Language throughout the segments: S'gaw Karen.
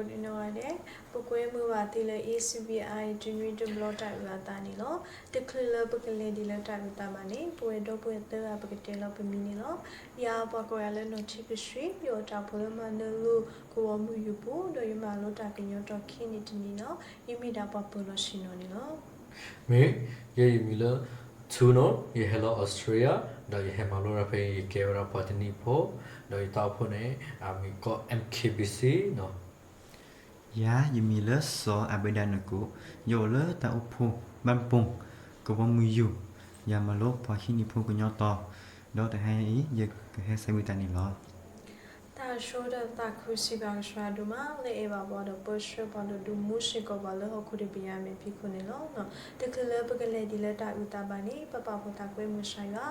ဒ်နီၢ်ဂၤဒဲး, ပကွဲမုာ်ဘၣ်သုလၢ A C B I တနွံတဘျီတၢ်အုၣ်အသးန့ၣ်လီၤ. တချုးလၢပကလဲၤဒ်လၢတၢ်အုၣ်သးဘၣ်န့ၣ် ပဝဲဒီပုၢ်ဝဲၢ်သၢဂၤ ပကတဲလီၤပမံၤန့ၣ်လီၤ. ယၤပှၤကိးယၤလၢနီၢ်ထံကဆှံ, ယအိၣ်တၢ်ဖိလၢမၤနၢၤလိၤကဝီၤမုၢ်ယူၤပူၤ, ဒီးယမၤလိတၢ်ကညီတီၢ်ခံနံၣ်တနံၣ်လီၤ. ယမ့ၢ်ဒၣ်ပှၤပၢၤလီၢ်ဆ့ၣ်နီၤန့ၣ်လီၤ. မ့ၢ်, ယဲယမံၤလၢ ထူနီၤ, ယဟဲလီၤအီစထြ့လယါ, ဒီးယဟဲမၤလိတၢ်ဖဲ ယကဲဝဲဒၣ်ပှၤတနံၣ်ဖိ, ဒီးယတၢ်အိၣ်ဖှိၣ်န့ၣ် အမံၤကီး M K B C နီၤ. ယၤယမံၤလၢစီၤအၤဘ့ဒၣ်နကိး, ယအိၣ်လၢတၢ်အိၣ်ဖှိၣ်ဘၣ်ပူၤ, ကဝီၤမုၢ်ယူၤ, ယၤမၤလိပှၤဟံၣ်နံၣ်ဖိကညီတီၤ, ဒီးတဟါအံၤ ယကဟဲစဲးဝံသးန့ၣ်လီၤ. တၢ်ဆိဒီးသးခုစံးဘျုးကစၢ်ယွၤဒိၣ်မး လၢအဲၣ်ဘၣ်ပှၤဒီးပၢဆှၢပှၤဒီးဒုးမူစ့ၢ်ကီးပှၤလၢဟီၣ်ခိၣ်ဒီဘ့ၣ်ညါမ့ၢ်ဖံးခိၣ်န့ၣ်လီၤ. တချုးလၢပကလဲၤဒ်လၢတၢ်အုၣ်သးဘၣ်န့ၣ် ပပာ်ဖှိၣ်သးကွဲမုာ်ကစၢ်ယွၤ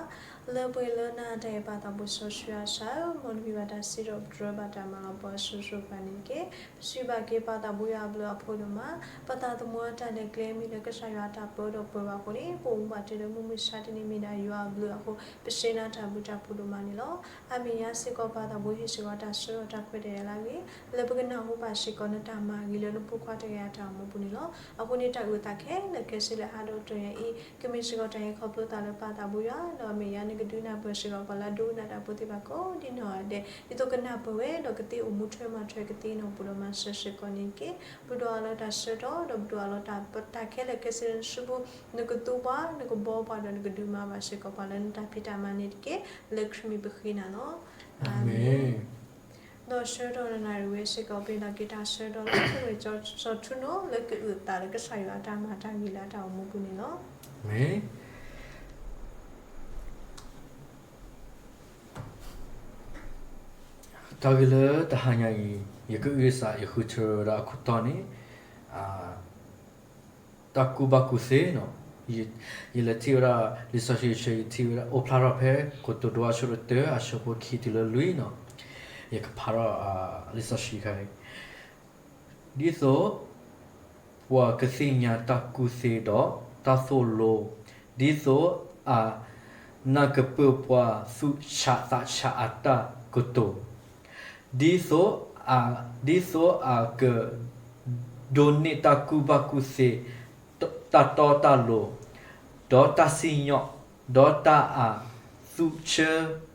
လၢပှဲၤလၢနၤတၢ်အဲၣ်ပာ်သးဘိစီဆှံအဆၢ, မ်နမံၤဘၣ်တၢ်စံးထီၣ်ပတြၢၤဘၣ်တၢ်မၤလၤကပီၤအစိၤစိၤအဃၣ်န့ၣ်တက့ၢ်. ပစံးဘၣ်က့ၤပာ်သးဘိယွၤအဘျုးအဖှိၣ်ဒိၣ်မး, ပသးသမူအတၢ်လဲၤကျဲမ့ၢ်လၢကစၢ်ယွၤအတၢ်ပၢဒီးပၢဘၣ်အဃိန့ၣ် ပအိၣ်မူဘၣ်တ့ၢ်လၢမုၢ်မုၢ်ဆါတနံၤမ့ၢ်ဒၣ်ယွၤအဘျုးအဃိ ပစံးနၤတၢ်ဘျုးတၢ်ဖှိၣ်ဒိၣ်မးန့ၣ်လီၤ. အါမ့ၢ်ယါစ့ၢ်ကီးပာ်သးဘိဟ့ၣ်စ့ၢ်ကီးတၢ်ဆၢဒီးတၢ်ခွဲးတၢ်ယာ်လၢအဂ့ၤ လၢပကနၢ်ဟူဘၣ်စ့ၢ်ကီးနတၢ်မၤဂ့ၤလၢနဖိခွါတဂၤအတၢ်အိၣ်မူပူၤန့ၣ်လီၤ. အဃိန့ၣ်တၢ်အုၣ်သးခဲလၢာ်ခဲဆ့လၢဟးဒီးတၢ်ယၤအံၤ ကမ့ၢ်စ့ၢ်ကီးတၢ်ဟဲခီဖျိသးလၢပာ်သးဘိယွၤ ဒီးအမ့ၢ်ယါန့ၣ်ကဒုးနၢ်ပၢၢ်စ့ၢ်ကီးပှၤလၢအဒိကနၣ်တၢ်ဖိသ့ၣ်တဖၣ်ကိးဒ်နီၢ်ဂၤဒဲး ဒ်သိးကနၢ်ပၢၢ်ဝဲဒီးကသ့အိၣ်မူထွဲမၤထွဲကသ့နီၢ်ပူၤဒီးမၤစၢၤစ့ၢ်ကီးန့ၣ်တက့ၢ်. ပဒိးအီၤလၢတၢ်ဆၢကတီၢ် ဒီးပဒိးအီၤလၢတၢ်ခဲလၢာ်ခဲဆ့လၢနစုပူၤ နကသူပှၤ နကဘှီပှၤဒီးနကဒုးမၤဘၣ်စ့ၢ်ကီးပှၤလၢနတၢ်ဖံးတၢ်မၤန့ၣ်တက့ၢ်. လၢခရံာ်မံၤပဃ့နၤလီၤ. အၤမ့ၣ်. ဒီးဆၢကတီၢ်နနၣ်ရံၣ်ဝဲစ့ၢ်ကီး ပဟ့ၣ်လီၤက့ၤတၢ်ဆၢကတီၢ်လၢ ပဝဲစီၤထူနိလၢကအုၣ်သးဒီးကစၢ်ယွၤအတၢ်မၤတၢ်ဂ့ၤလၢအတၢ်အိၣ်မူပူၤန့ၣ်လီၤ. မ့ၢ် တၢ်ဂ့ၢ်လၢတဟါညါအံၤ ယကအုၣ်စး ယဃုထၢဝဲဒၣ်အခိၣ်တီန့ၣ် တၢ်ကူၣ်ဘၣ်ကူၣ်သ့နီၤ. ယလဲၤထံၣ်ဝဲဒၣ် လံာ်စီဆှံဆၢ ယထံၣ်ဝဲဒၣ် အိၣ်ဖျါထီၣ်ဖဲ ကတိၤဒိအဆၢဒိၣ်တၢ အဆၢဖိခံတုၤလၢလွံၢ်နီၤ. ယကဖးထီၣ် လံာ်စီဆှံခါအံၤ ဒ်သိး ပှၤကသ့ၣ်ညါတၢ်ကူၣ်သ့ဒီးတၢ်သိၣ်လိ, ဒ်သိးအနၢ်ကပၢၢ်ပှၤသူၣ်ဆးသးဆးအတၢ်ကတိၤ, ဒ်သိး ဒ်သိးအကဒိးန့ၢ်တၢ်ကူၣ်ဘၣ်ကူၣ်သ့, တၢ်တီတၢ်လိၤ, ဒီးတၢ်စံၣ်ညီၣ်, ဒီးတၢ်အသူၣ်ဆၢ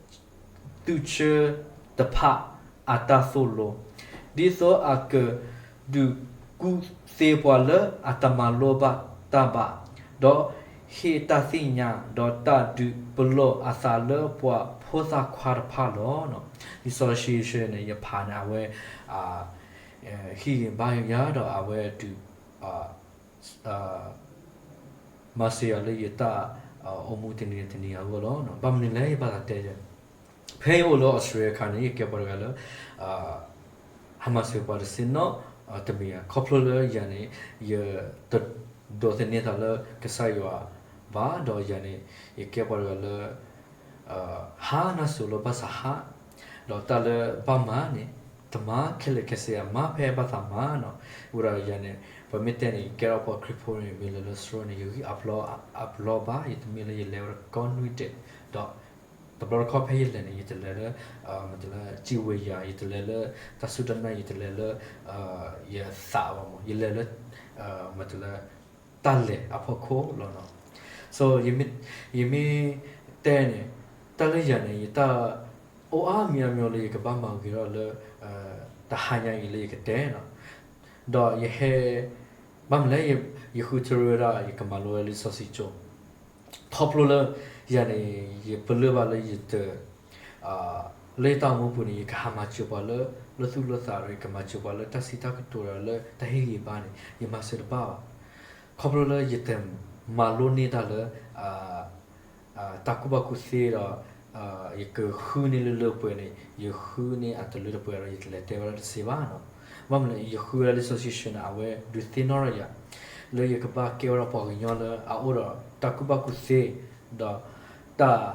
သူၣ်ဆၢတဖၣ်အတၢ်သိၣ်လိ, ဒ်သိးအကဒုးကူၣ်သ့ပှၤလၢအတမၤလိဘၣ်တၢ်ဘၣ်, ဒီးဟ့ၣ်တၢ်သ့ၣ်ညါ ဒီးတၢ်ဒုးပလီၢ်အသးလၢပှၤဖိသၣ်ခွါတဖၣ်လီၤ. လံာ်စီဆှံဆၢန့ၣ် ယဖးန့ၣ် အဝဲ ဟ့ၣ်ဂံၢ်ဘါယၤဒီးအဝဲဒုး မၤစၢၤယၤလၢယတၢ်အိၣ်မူတနံၤတနံၤအဂီၢ်လီၤ. ဘၣ်မနုၤလဲၣ် ယဘၣ်သးတဲယၤ ဖဲယအိၣ်လၢအီစထြ့လယါအခါန့ၣ် ယကဲပှၤတဂၤလၢ ဟးမၤစၢၤပှၤတစ့ၢ်နီတမံၤဧါ. ခီဖျိလၢယၤန့ၣ် ယတဒိးသန့ၤသးလၢကစၢ်ယွၤဘၣ်, ဒီးယၤန့ၣ် ယကဲပှၤတဂၤလၢ ဟါနၢ်စိၤလၢဘၣ်ဆၣ်ဟါ, ဒီးတၢ်လၢဘၣ်မၤန့ၣ် တမၤခဲလၢာ်ခဲဆ့ဧါ, မၤဖဲဘၣ်သးမၤနီၤ. အဃိဒီးယၤန့ၣ် ပမ့ၢ်တဲန့ၣ် ယကဲထီၣ်ပှၤခရံာ်ဖိန့ၣ် မ့ၢ်လဲၤလၢစရီန့ၣ် ယဂံၢ်အဘျီဘၣ်, ယတမ့ၢ်လၢယလဲၤဝဲဒၣ်ကိးနွံဒဲး, ဒီး တဘျီတခီၣ်ဖဲယလဲၤန့ၣ် ယတလဲၤလၢ မတၤလၢ စံးဝဲယၤ, ယတလဲၤလၢ တၢ်စူၢ်တၢ်နာ်, ယတလဲၤလၢ ယသးဘၣ်မး, ယလဲၤလၢ မတၤလၢ တၢ်လဲၤအဖီခိၣ်လီၤနီၤ. So ယမ့ၢ်တဲန့ၣ် တၢ်လၢယၤန့ၣ် ယတၢ်အိၣ်အါမံၤအါမံၤလၢယကဘၣ်မၤဂ့ၤထီၣ်လၢ တဟါညါအံၤလၢယကတဲနီၤ. ဒီးယဟဲ ဘၣ်မနုၤလဲၣ် ယဃုထၢဝဲဒၣ် ယကမၤလိဝဲလံာ်စီဆှံကၠိ ခီဖျိလၢ ယၤန့ၣ် ယပလၢၢ်ဘၣ်လၢယတ လၢယတၢ်အိၣ်မူပူၤန့ၣ် ယကဟးမၤစၢၤပှၤလၢ လၢသူၣ်လၢသးဒီး ယကမၤစၢၤပှၤလၢတၢ်စံးတၢ်ကတိၤဒီးလၢတၢ်ဟ့ၣ်ဂံၢ်ဘါန့ၣ် ယမၤစၢၤတဘၣ်ဘၣ်. ခီဖျိလၢယတမၤလိန့ၢ်တၢ်လၢ တၢ်ကူၣ်ဘၣ်ကူၣ်သ့ဒီး ယကဃုန့ၢ်လၢလၢပှဲၤပှဲၤန့ၣ် ယဃုန့ၢ်အတလၢတပှဲၤဒီး ယတလဲၤတဲဝဲဒၣ်တစ့ၢ်ဘၣ်နီၤ. ဘၣ်မနုၤလဲၣ် ယဃုဝဲဒၣ်လံာ်စီဆှံဆၢန့ၣ် အဝဲဒုးသ့ၣ်နီၣ်ထီၣ်ယၤ လၢယကဘၣ်ကဲဝဲဒၣ်ပှၤကညီလၢအအိၣ်ဒီးတၢ်ကူၣ်ဘၣ်ကူၣ်သ့ ဒီးတၢ်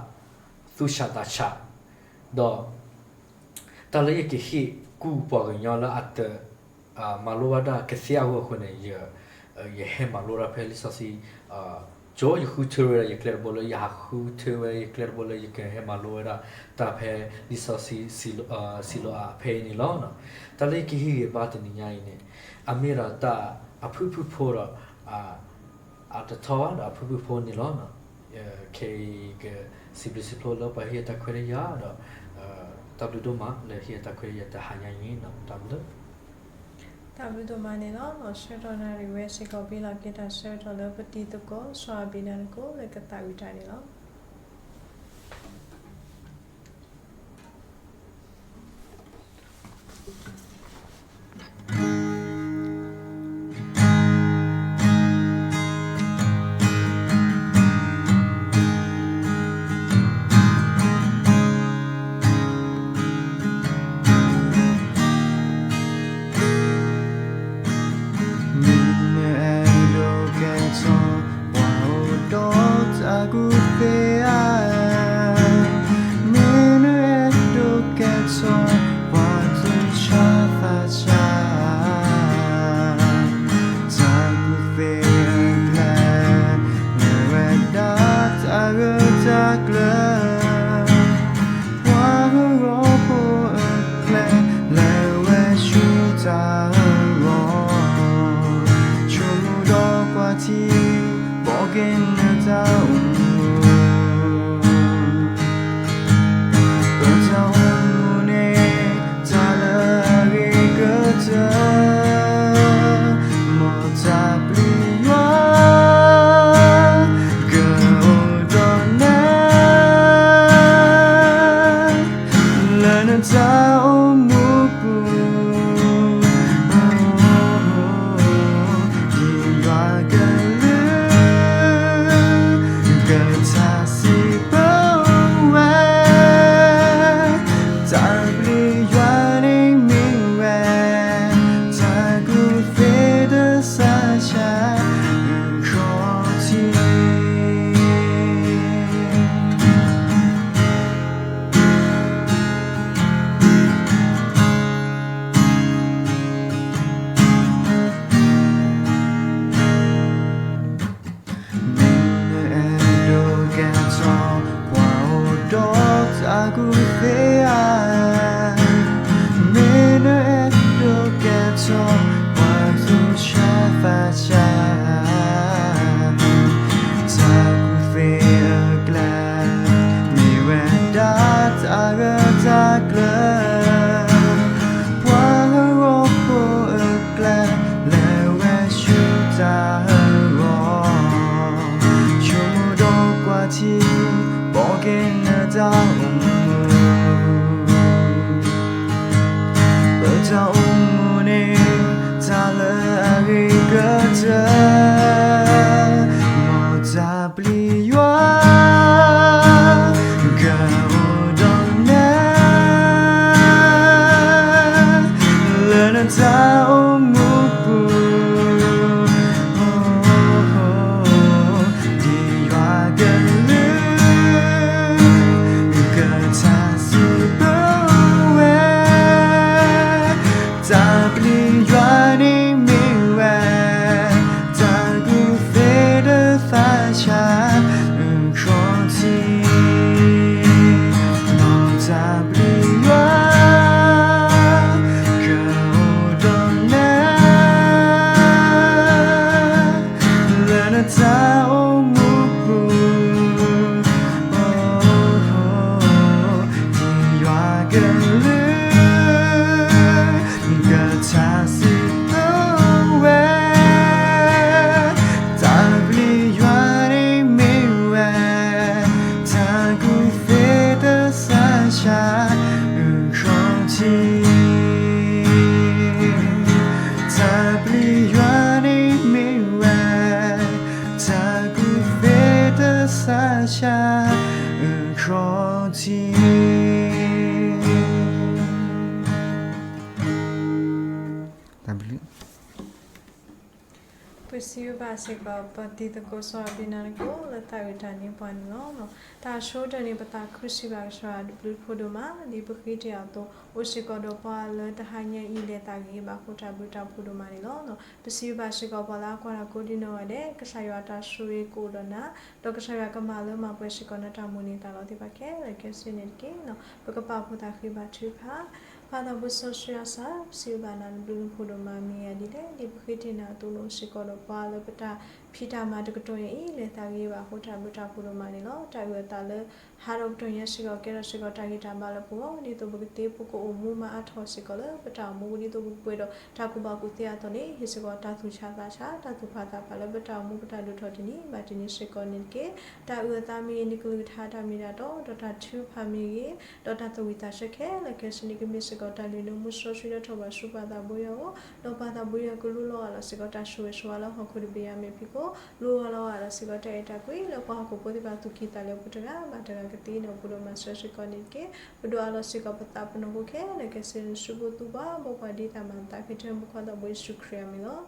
သူၣ်ဆးသးဆး ဒီး တၢ်လၢယကဟ့ၣ်ကူၣ်ပှၤကညီလၢအတ မၤလိဘၣ်တၢ်ကသ့အဂီၢ်အဃိန့ၣ် ယဟဲမၤလိတၢ်ဖဲလံာ်စီဆှံ ကၠီယဃုထၢဝဲဒၣ်ယကျဲတဘိလၢ ယဟးဃုထၢဝဲယကျဲတဘိလၢယကဟဲမၤလိဝဲဒၣ် တၢ်ဖဲလံာ်စီဆှံစံးလီၤအါဖဲအံၤန့ၣ်လီၤ. တၢ်လၢယကဟ့ၣ်ဂံၢ်ဘါတနံၤညါအံၤန့ၣ် အမ့ၢ်ဒၣ်တၢ်အဖုၣ်ဖုၣ်ဖိဒီး အတထီဘၣ်ဒီးအဖုၣ်ဖုၣ်ဖိန့ၣ်လီၤ. ခဲအံၤကစံးဘျုးစံးဖှိၣ်လၢပှၤဟ့ၣ်ယတၢ်ခွဲးတၢ်ယာ်ဒီး တၢ်ဘျုးဒိၣ်မးလၢဟ့ၣ်ယတၢ်ခွဲးတၢ်ယာ်တဟါညါအံၤန့ၣ် တၢ်ဘျုး တၢ်ဘျုးဒိၣ်မးန့ၣ်လီၤ. ဆၢကတီၢ်နၣ်ရံၣ်ဝဲစ့ၢ်ကီး ပံလီၤက့ၤတၢ်ဆၢကတီၢ်လၢပတံၤသကိး စီၤအဘံနၤနကိလၢကသးဝံၣ်တၢ်န့ၣ်လီၤ. မ့ၢ်နအဲၣ်ဒိးကဲထီၣ်ပှၤအိၣ်ဒီးတၢ်ကူၣ်သ့ဧါ, မ့ၢ်နအဲၣ်ဒိးကဲထီၣ်ပှၤသူၣ်ဆါသးဆါ တၢ်ကူၣ်သ့အကျဲ မ့ၢ်ဝဲဒၣ်တၢ်ဂၢၢ်တၢ်ကျၢၤ ပှၤဟးဂီၤဖိအကျဲ လဲၤဝဲဆူတၢ်ဟးဂီၤ ဆိကမိၣ်ဒီးကွၢ်ထံ ဘီက့ၤနတၢ်အိၣ်မူ ပတၢ်အိၣ်မူန့ၣ် တၢ်လၢအဂ့ၤကတၢၢ် မ်တၢ်ပျံၤယွၤ ကအိၣ်ဒီးနၤ လၢနတၢ်အိၣ်မူပူၤ ယွၤကလုၢ် ပစံးဘျုးဘၣ်စ့ၢ်ကီး ပတံၤသကိးစီၤအဘ့းနၤဒကိၣ် လၢသးအုးတၢ်န့ၢ်ပှၤန့ၣ်လီၤ. တၢ်ဆိကတၢၢ်န့ၣ် ပသးခုစံးဘၣ်ကစၢ်ယွၤတဘျုးတဖှိၣ်ဒိၣ်မး ဒ်ပဃ့တ့ၢ်အသိး အိၣ်စ့ၢ်ကီးဒီးပှၤလၢတဟါညါအံၤ လဲၤသးဂ့ၤဘၣ်အဃိ တၢ်ဘျုးတၢ်ဖှိၣ်ဒိၣ်မးန့ၣ်လီၤ. ပစံးဘျုးဘၣ်စ့ၢ်ကီး ပှၤလၢအကွၢ်တၢ်ကိးဒံနီၢ်ဂၤဒဲး ကစၢ်ယွၤတၢ်ဆိၣ်ဂ့ၤကအိၣ်ဒီးနၤ, ဒီးကစၢ်ယွၤကမၤလၢမၤပှဲၤစ့ၢ်ကီးနတၢ်မိၣ်န့ၢ်သးလီၤသ့ၣ်တဖၣ်ခဲလၢာ်ခဲဆ့န့ၣ်တက့ၢ်. ပကပာ်ဖှိၣ်သးဃ့ဘါထုကဖၣ်. ပၢ်သးဘိစီဆှံအီၤစၢ်, ပစံးဘျုးဘၣ်နၤတဘျုးတဖှိၣ်ဒိၣ်မး မ့ၢ်အဒ်လဲၣ်, ဒ်ပဃ့တ့ၢ်နၤအသိး နအိၣ်စ့ၢ်ကီးဒီးပှၤလၢပတၢ်ဖံးတၢ်မၤတကတီၢ်ညါအံၤ လဲၤသးဂ့ၤဘၣ်အဃိ တၢ်ဘျုးတၢ်ဖှိၣ်ဒိၣ်မးန့ၣ်လီၤ. တၢ်အုၣ်အသးလၢ ဟးဒီးကတီၢ်ညါစ့ၢ်ကီး ကဲထီၣ်စ့ၢ်ကီးတၢ်ဂံၢ်တၢ်ဘါလၢပဂီၢ် ဒ်သိးပကသ့ဖိကအိၣ်မူမၤအါထီၣ်စ့ၢ်ကီးလၢပတၢ်အိၣ်မူ ဒ်သိးပကပှဲၤဒီးတၢ်ကူၣ်ဘၣ်ကူၣ်သ့အသိးန့ၣ် ဟ့ၣ်စ့ၢ်ကီးတၢ်သူၣ်ဆးသးဆး တၢ်သူၣ်ဖးသးဖးလၢပတၢ်အိၣ်မူပတၢ်ဒိၣ်ထီၣ်တနံၤဘၣ်တနံၤစ့ၢ်ကီးန့ၣ်တက့ၢ်. တၢ်အုၣ်အသးမ့ၢ်ဂ့ၤ နကလုၢ်ကထါတၢ်မ့ၢ်ဒၣ်တီ ဒီးတၢ်ထုကဖၣ်မ့ၢ်ဂ့ၤ ဒီးတၢ်သးဝံၣ်သးဆၢခဲလၢာ်ခဲဆ့န့ၣ် ကမ့ၢ်စ့ၢ်ကီးတၢ်လုၢ်နၢမူစီဆှံလၢထီၣ်ဘၣ်ဆူပၢ်သးဘိယွၤအအိၣ်, ဒီးပၢ်သးဘိယွၤကလိလီၤဂာ်လီၤစ့ၢ်ကီးတၢ်ဆိၣ်ဂ့ၤဆိၣ်ဝါလၢဟီၣ်ခိၣ်တဘ့ၣ်ယၤမဲာ်ဖံးခိၣ်, လိလီၤဂာ်လီၤစ့ၢ်ကီးတၢ်အဲၣ်တၢ်ကွံလၢပှၤဟီၣ်ခိၣ်ဖိသ့ၣ်တဖၣ်သူၣ်ကံၢ်သးလဲပူၤတဂၤဘၣ်တဂၤကသ့န့ၣ် ပဒိၣ်မၤစၢၤစ့ၢ်ကီးန့ၣ်တက့ၢ်. ပဒိၣ်အါလီၤစ့ၢ်ကီးပသးပနီၣ်ခိခဲလၢာ်ခဲဆ့ နစုပူၤသူပှၤ ဘိပှၤဒ်တၢ်မၤသး ဃ့ထုကဖၣ်ပခွါသးဘိယ့ၣ်ၡူးခရံာ်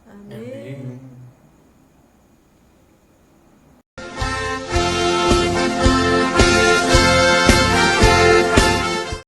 အမံၤလီၤ. အၤမ့ၣ်.